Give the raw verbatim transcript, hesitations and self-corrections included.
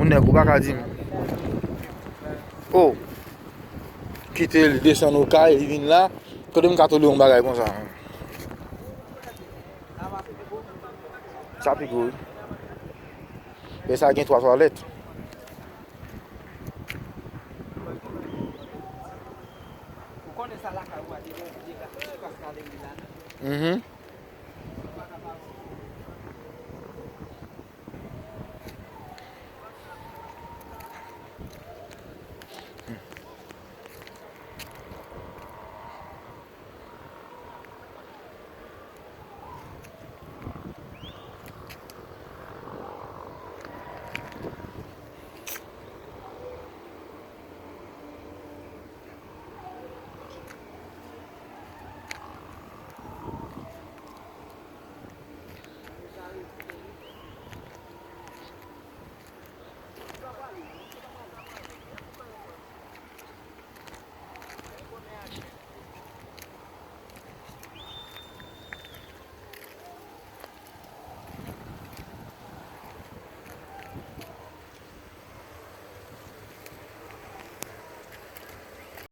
Nèg, ou pa ka di m. Oh. Kite l desann Okay, li vin la. Kote m ka tolere yon bagay konsa? Sa pi gwo, wi. E sa gen twa twalèt. Ou konnen sa lakay ou a te gen yon vye gate ti Paskal Emilana? Mhm.